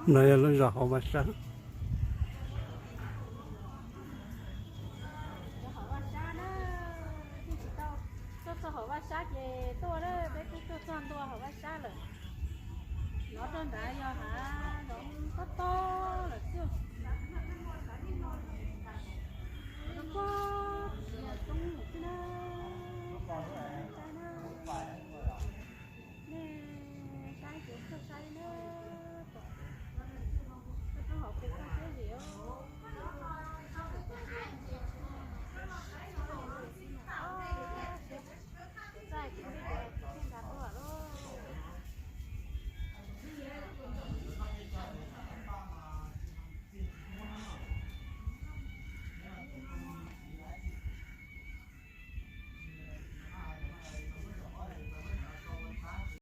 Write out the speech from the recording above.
No yog lub zos hauv vaj sab. Hauv vaj sab na, tuaj txog hauv vaj sab ces tuaj lawm, peb twb tuaj txog ntua hauv vaj sab lawm. Nov rau nrad yog hav zoov tob tob lawm xwb. Rau puag pem coob lawm xwb na.